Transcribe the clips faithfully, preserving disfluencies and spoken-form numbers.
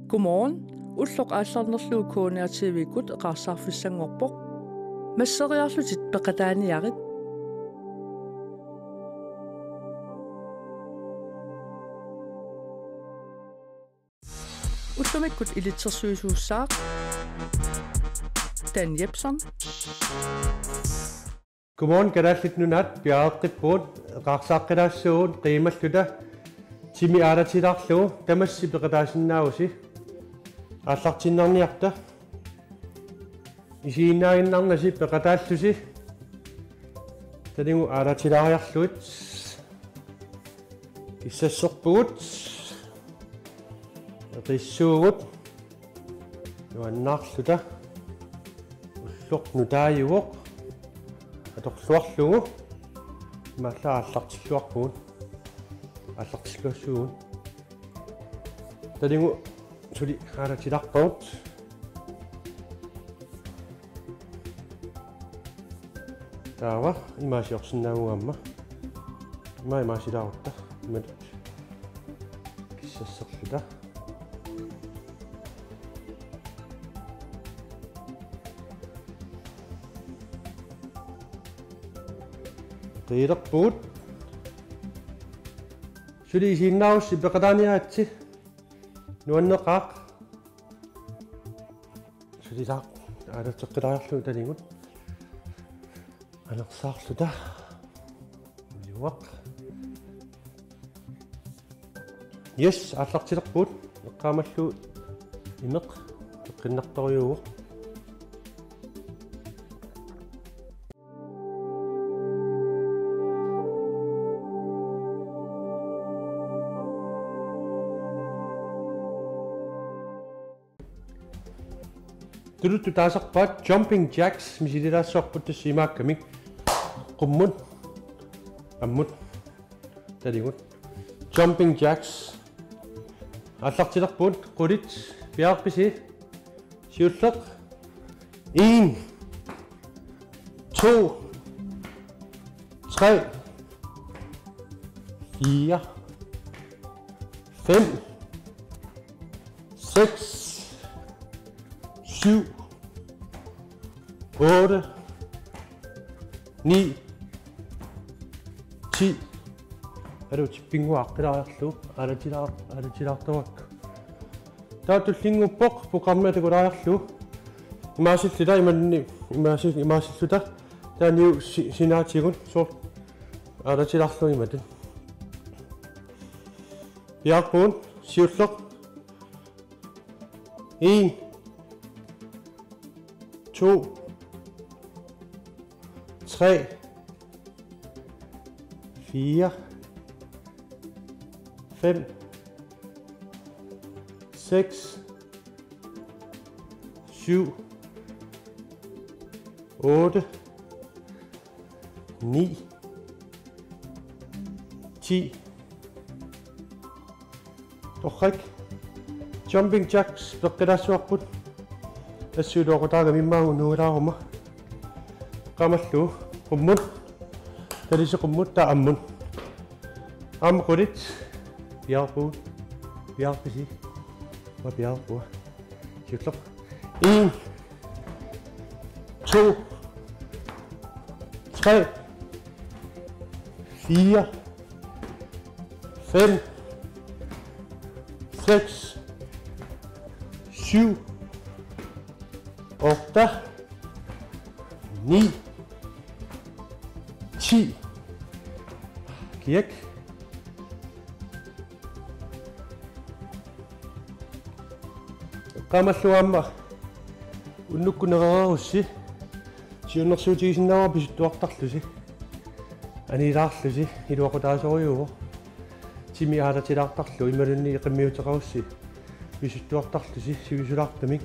Godmorgen. Ulloq aallarnerlugu K N R T V-kkut eqaarsaarfissanngorpoq. Masseriarlutit peqataaniarit. Ullumikkut ilitsersuisuussaaq Dan Jepsen. Godmorgen, Kalaallit Nunaat, piareeqqippugut, eqaarsaaqqilaassuugut qiimalluta timi aalatilaarlugu, tamassi peqataasinnaavusi, aallartinnarniarta, isiginnaaginnarnasi peqataallusi, tanigu aalatilaariarlugit. Kissasserpugut. Eqiissuugut. Nuannaarluta. Ulloq nutaajuvoq. Atorluarlugu. Imaallaat aallartilluarpugut. Aallartilluassuugut. Tanigu suli aalatilaarpagut. Taava imaasiorsinnaavugut aamma. Ima imaasilaarutta. Imatut. Kissasserluta. Qiilerpugut. Suli isiginnaarussi peqataaniaritsi. Nuanneqaaq. Sulilaaq aalatseqqilaarlugu tanigut. Anersaarluta. Ujuaq. Yes, aallartilerpugut. Eqqaamallugu imeq eqqinnartorujuuvoq. Tuluttut taasarpaat jumping jacks, misililaassavarput tassa imaakkamik. Qummut. Ammut. Tanigut. Jumping jacks. Aallartilerpugut, qulit, piareerpisi? Siulleq. En, to, tre, fire, fem, seks, syv, otte, ni, ti. Alu, tippinguaqqilaajarlu, aalatilaar-, aalatilaartorakku. Taava tullinnguuppoq programmia takulaariarlugu. Imaasilluta imanni, imaasi-, imaasilluta. Taava niu si-, sinaatigut, soorlu aalatilaarlugu imatut. Piareerpugut, siulleq. En, to, tre, fire, fem, seks, syv, otte, ni, ti. Torrak. Jumping jacks peqqilaassavarput. Assut iluaqutaagami immaqa nuulaaruma. Eqqaamallugu qummut. Talisi qummut, taava ammut. Aamma qulit. Piareerpugut. Piareerpisi? Aamma piareerpunga. Siulleq. En, to, tre, fire, fem, seks, syv, otte, ni, ti. Kiak. Eqqaamallugu aamma unnukkut nerereerussi siunnersuutigisinnaavara pisuttuartarlusi. Anilaarlusi, iluaqutaasorujuuvoq. Timi aalatilaartarlugu imaluunniit qimmiuteqarussi pisuttuartarlusi sivisulaartumik.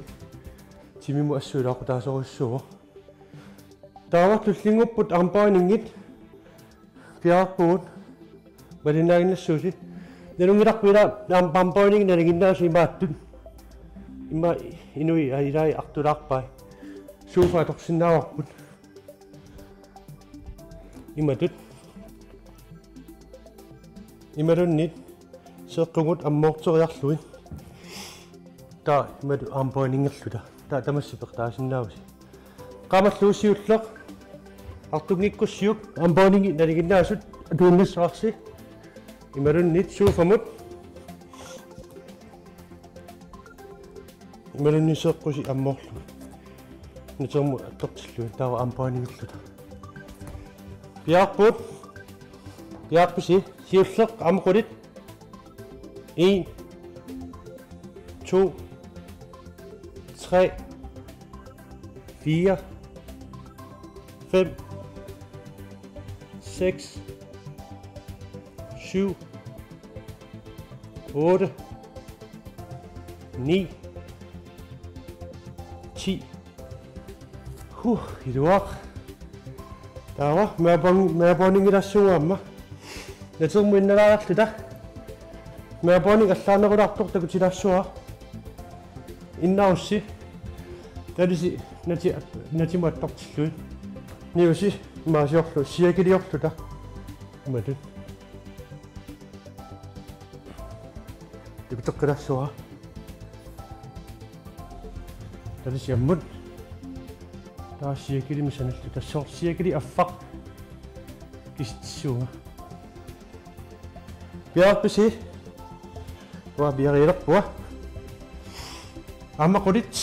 Timimut assut iluaqutaasorujussuuvoq. Taava tullinnguupput armbøjningit. Piareerpugut. Malinnaaginnassuusi. Nalunngilarput ila arm-, armbøjningit nalinginnaasoq imaattut. Ima inuit ilai artulaarpai. Sofa atorsinnaavarput. Imatut. Imaluunniit seeqqugut ammoorteriarlugit. Taava imatut armbøjningerluta. Taava tamassi peqataasinnaavusi. Eqqaamallugu siulleq. Artunngikkussiuk armbøjningit nalinginnaasut atuinnassavarsi. Imaluunniit sofamut. Imaluunniit seeqqusi ammoorlugit. Natermut attortillugit taava armbøjningerluta. Piaarpugut. Piaarpisi siulleq aamma qulit. En, to, tre, fire, fem, seks, syv, otte, ni, ti. Huh, iluaq. Taava, maverbøjning-, maverbøjningilaassuugut aamma. Natermut innalaariarluta. Maverbøjning allaanerulaartoq takutilaassavara. Innarussi. Talisi nati-, natimut attortillugit. Niusi, imaasiorlugu, cirkeliorluta. Imatut. Takuteqqilaassavara. Talisi ammut. Taava cirkelimik sanalluta. Soorlu cirkeli affaq. Kisitsissuunga. Piaarpisi. Uanga piariilerpunga. Aamma qulit.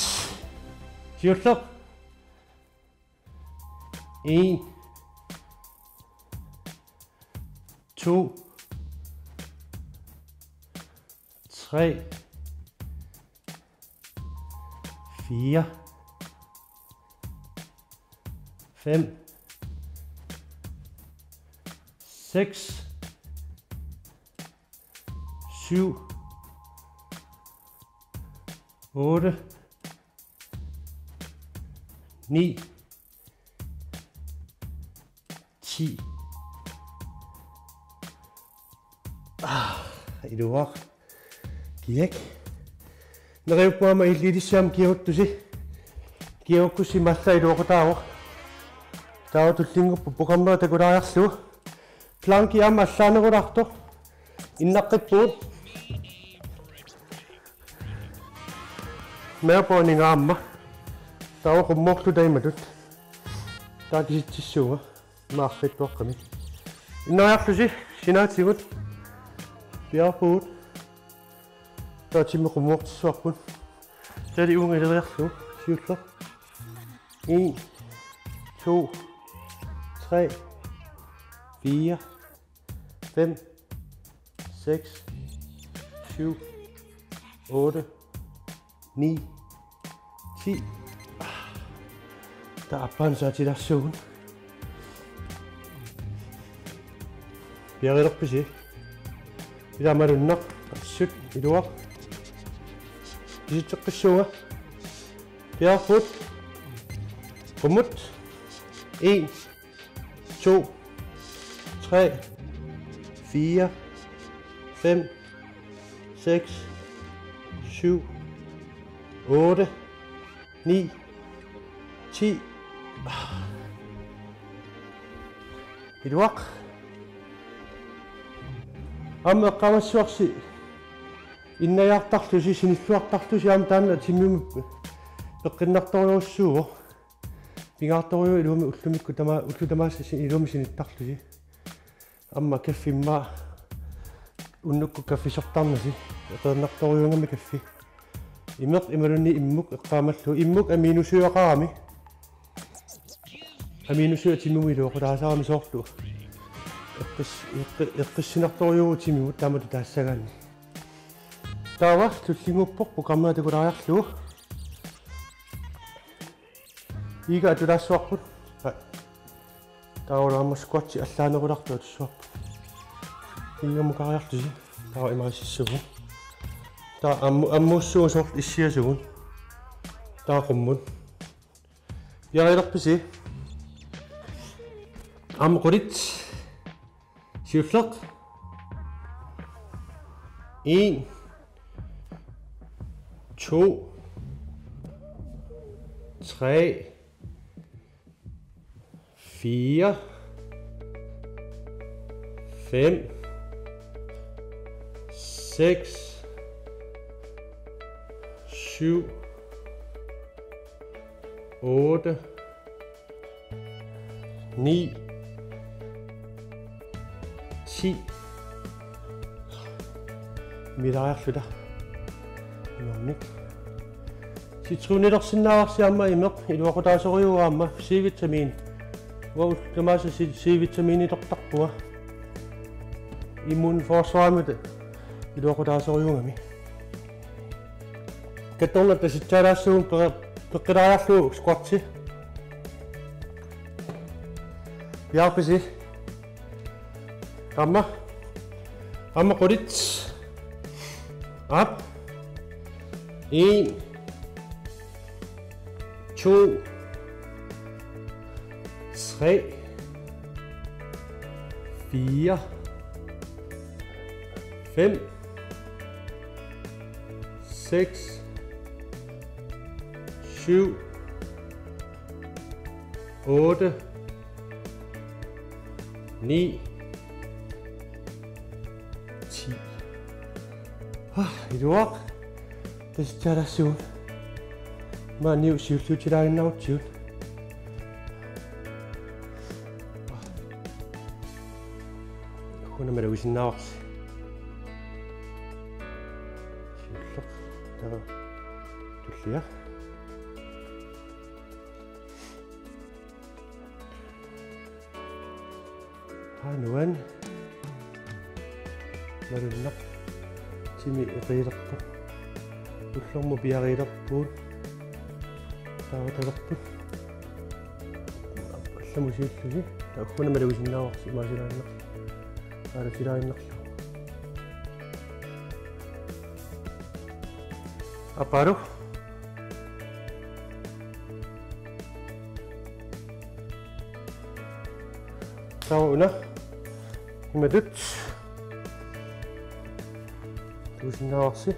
Siulleq. En. To. Tre. Fire. Fem. Seks. Syv. Otte. Ni. Ti. Ah, iluaq. Kiak. Neriuppunga aamma illit ilissi aamma kiaguttusi. Kiagukkussi imaallaat iluaqutaavoq. Taava tullinnguuppoq programmera takulaariarlugu. Planki aamma allaanerulaartoq. Innaqqippugut. Maverbøjning aamma. Taava qummoorluta imatut. Taava kisitsissuunga. Maarfittuaqqami. Innariarlusi sinaatigut. Piaarpugut. Taava timmi qummoortissavarput. Tali uunga ileriarlugu. Siulleq. En, to, tre, fire, fem, seks, syv, otte, ni, ti. Taava aappaanut saatilaassuugut. Piarilerpisi? Ilaa malunnaq. Assut, iluaq. Kisitseqqissuunga. Piaarpugut. Qummut. En, to, tre, fire, fem, seks, syv, otte, ni, ti. Iluaq. Aamma eqqaamassavarsi innajaartarlusi, sinilluartarlusi aamma taanna timmimut peqqinnartorujussuuvoq. Pingaartorujuuvoq ilumut ullumikkut tama-, ullut tamaasa si-, ilumut sinittarlusi. Aamma kaffi immaqa unnukkut kaffissortarnasi. Eqeernartorujuugami kaffi. Imeq imaluunniit immuk eqqaamallugu. Immuk aminosyraqarami. Aminosyrap timmimut iluaqutaasarami soorlu. Eqqis-, eqqi-, eqqissinartorujuuvoq timmimut taamatut taassagaanni. Taava tullinnguuppoq programmera takulaariarlugu. Iiga atulaassavarput. Aa. Taava aamma squatsi allaanerulaartoq atussavarput. Iigamukariarlusi. Taava imaasissugu. Taava ammu-, ammuussugu soorlu issiasugut. Taava qummut. Piarilerpisi? Aamma qulit. Siulleq. En, to, tre, fire, fem, seks, syv, otte, ni, ti. Milaarluta. Imaannik. Citronilersinnaavarsi aamma imeq iluaqutaasorujuuvoq aamma C-vitamin. Uanga ullut tamaasa C-, C-vitaminertarpunga. Immunforsvarimut iluaqutaasorujuugami. Kattorna tasitsaalaassaagut peqqilaariarlugu squatsi. Piaarpisi? Aamma. Aamma qulit. Aap. En. To. Tre. Fire. Fem. Seks. Syv. Otte. Ni. Ti. Ah, iluaq. Tasitsaalaassaagut. Maani siulliutilaaginnarutsigu. Una malugisinnaavarsi. Siulleq. Taava tullia. Haa, nuan. Malunnaq. Timi eqiilerpoq. Ullormut piariilerpugut. Taava talerput. Allamut siullusi. Taava una malugisinnaavarsi imaasilaannaq. Aalatilaaginnarlugu. Aappaalu. Taava una. Imatut. Tuusinnaavarsi.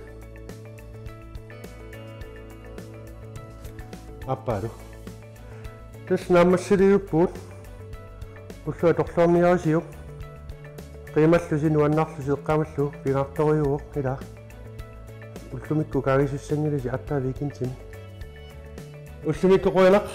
Aappaalu. Tassa naammassiliivippugut. Ulloq atorluarniarisiuk. Qiimallusi nuannaarlusi eqqaamallugu pingaartorujuuvoq ilaa. Ullumikkut kaagisussanngilasi aatsaat weekendimi. Ullumikkut qujanaq.